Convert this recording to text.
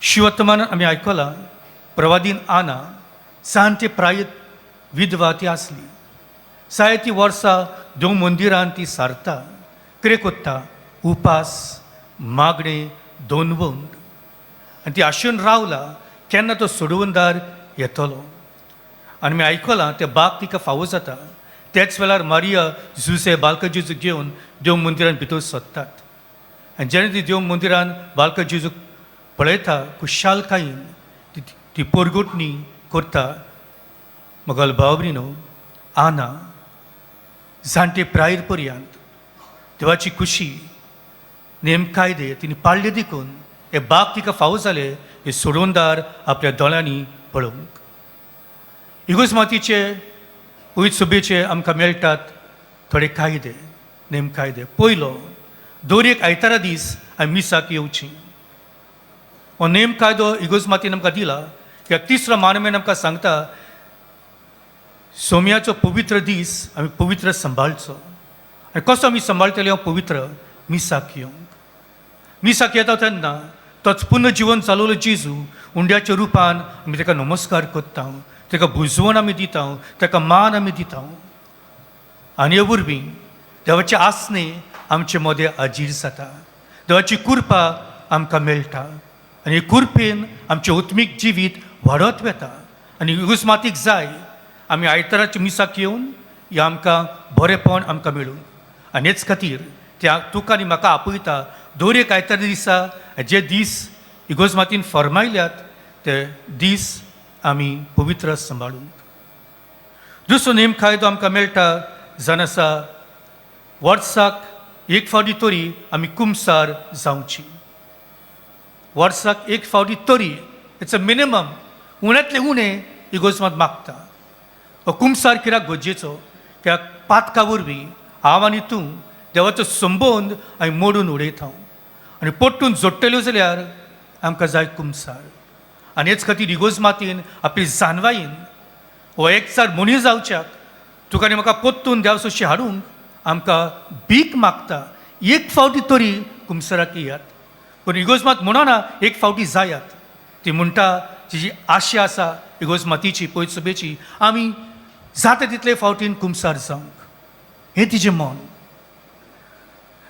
शिवतमान आमी आयकलां, प्रवादीन आना जाणटे प्रायत विधवा ती आसली. जायतीं वर्सां देव मंदिरान ती सारता. कितें कोत्ता? उपास, मागणें, दोनवंड. आनी ती आशेन रावला केन्ना तो सोडवणदार येतलो. आनी आमी आयकलां, तें बाग तिका फावो जाता. त्याच वेळार मारिया जुजे बालका जेजूक घेवन देव मंदिरान भितर सोदतात. आनी जेन्ना ती देव मंदिरान बालका जेजूक पळयता, खुशालकायेन ती ती पोरगुटणी करता. मगल भाव न्हू, आना जाणटे प्रायर पर्यंत देवाची खुशी, नेम कायदे तिणे पाळ्ळे देखून हे बाग तिका फावो जाले हे सोडवणदार आपल्या दोळ्यांनी पळोवंक. इगोज मातीचे पवित्र सभेचे आमकां मेळटात थोडे कायदे, नेम कायदे. पयलो, दर एक आयतारा दीस आमी मिसाक येवची. हो नेम कायदो इगोज मातीन आमकां दिला. ह्या तिसरो मानमेन आमकां सांगता, सोम्याचो पवित्र दीस आमी पवित्र सांबाळचो. आनी कसो आमी सांबाळटले हो पवित्र? मिसाक येवंक. मिसाक येता तेन्ना तोच पुनर्जिवन चालवलो जेजू उंड्याच्या रुपान आमी ताका नमस्कार करता, ताका भुजवण आमी दिता, ताका मान आमी दिता. आनी हे वरवीं देवाचे आसणे आमचे मदें हाजीर जाता, देवाची कृपा आमकां मेळटा आनी हे कृपेन आमचें आत्मीक जिवीत वाडत वता. आनी इगुजमातीक जाय आमी आयताराच्या मिसाक येवन हें आमकां बरेपण आमकां मेळूं. आनी हेच खातीर त्या तुका आनी म्हाका आपयता, दर एक आयतारा दिसा जे दीस इगोज मातीन फरमायल्यात ते दीस आमी पवित्र सांबाळूंक. दुसरो नेम कायदो आमकां मेळटा जावन आसा, वर्साक एक फावटी तरी आमी कुमसार जावची. वर्साक एक फावटी तरी, it's a minimum, उण्यांतले उणें इगोज मात मागता. हो कुमसार कित्याक गरजेचो? कित्याक पातका वरवीं हांव आनी तूं देवाचो संबंद आमी मोडून उडयता आनी परतून जोडटल्यो जाल्यार आमकां जाय कुमसार. आनी हेच खातीर इगोज मातीन आपली जानवायेन हो एकचार मनीस जावच्याक, तुका आनी म्हाका परतून देव सोशी हाडूंक आमकां भीक मागता, एक फावटी तरी कुमसराक येयात. पूण इगोज मात म्हणना एक फावटी जायात. ती म्हणटा, जी आशा आसा इगोज मातीची, पयत सभेची, आमी जाता तितले फावटीन कुमसार जावंक, हें तिजें मन.